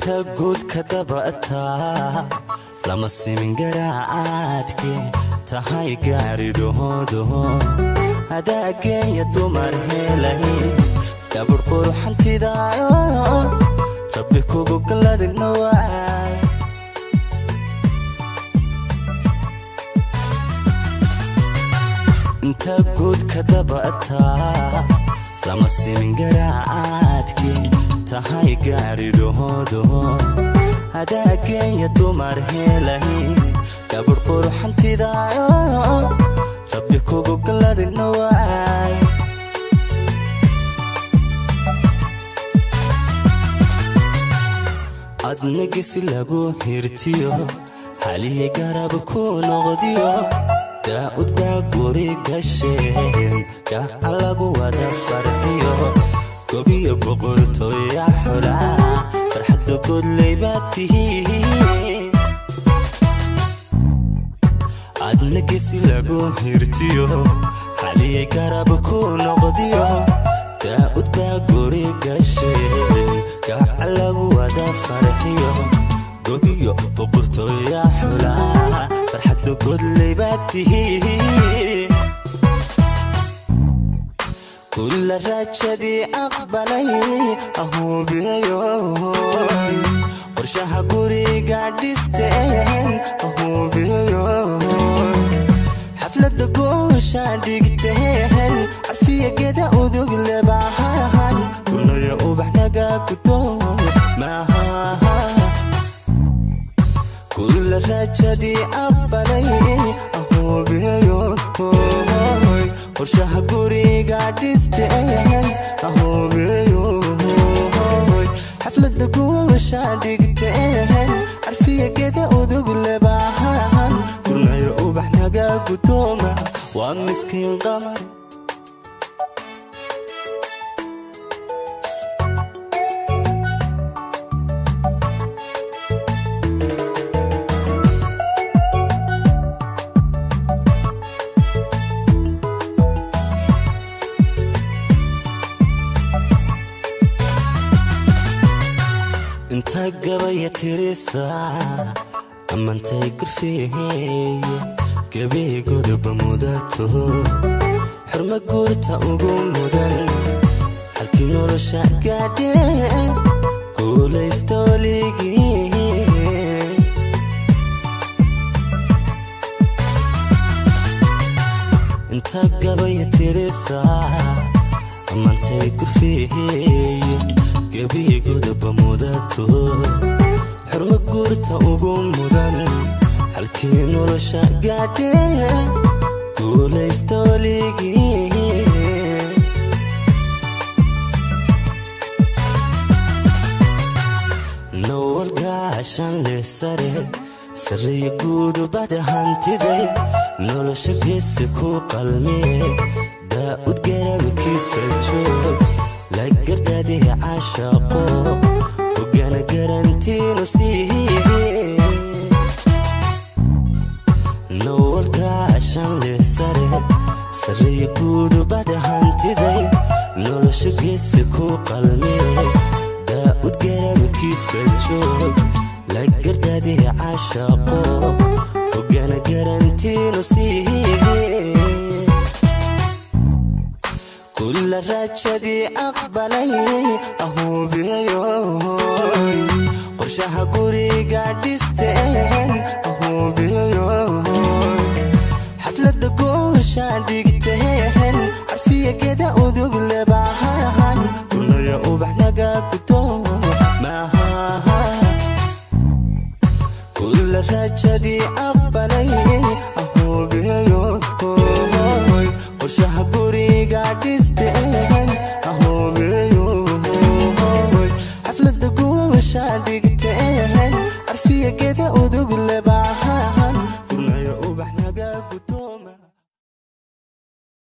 Inta guudka dabataa lama simin garaacadke tahay gaaridoodo adaageeya dumar helay gabadh quruxantidaayo rabbi kugu galadinawaa. Inta guudka dabataa lama simin garaacadke tahay gaaridoodo adaageeya dumar helay gabadh quruxantidaayo rabbi kugu galadinawaa. Adna gesi lagu hirtiyo haliye garab ku noqdiyo daa'ud baa guri gasheen gacan lagu wada farxiyo gobiyo boqortooya xula farxadda godley baad tihiin. Adna gesi lagu hirtiyo haliye garab ku noqdiyo daa'ud baa guri gasheen gacan lagu wada farxiyo gobiyo boqortooya xula farxadda godley baad tihiin. Kulla raajadii aqbalay ahuubiyo qorshaha guriga dhisteen ahuubiyo xafladda goosha dhigteen carfiya geda udug lebahan kunaya ubax naga gudo maaha. Kulla raajadii aqbalay ahuubiyo qorshaha guriga dhisteen ahuubiyo xafladda goosha dhigteen carfiya geda udug lebahan kunaya ubax naga gudooma waa miskiin qamar. Inta gabaya tirisa amantay gurfeeye gabii godoba mudato xurmo guurta ugu mudan halkii nolosha gaadheen guulaysta weligii. Inta gabaya tirisa amantay gurfeeye gabii godoba mudato xurmo guurta ugu mudan halkii nolosha gaadheen guulaysta weligii. Nowal gaashan leh sare sarreeya guudubada hantiday nolosha geesi ku qalmiye daa'ud garabkiisa joog la gardaadiga caashaqo hoggaana garantiinu siiye. Nowal gaashan leh sare sarreeya guudubada hantiday nolosha geesi ku qalmiye daa'ud garabkiisa joog la gardaadiga caashaqo hoggaana garantiinu siiye. Kulla raajadii aqbalay ahuubiyo qorshaha guriga dhisteen ahuubiyo xafladda goosha dhigteen carfiya geda udug lebahan kunaya ubax naga gudo maaha. Kulla raajadii aqbalay ahuubiyo qorshaha guriga dhisteen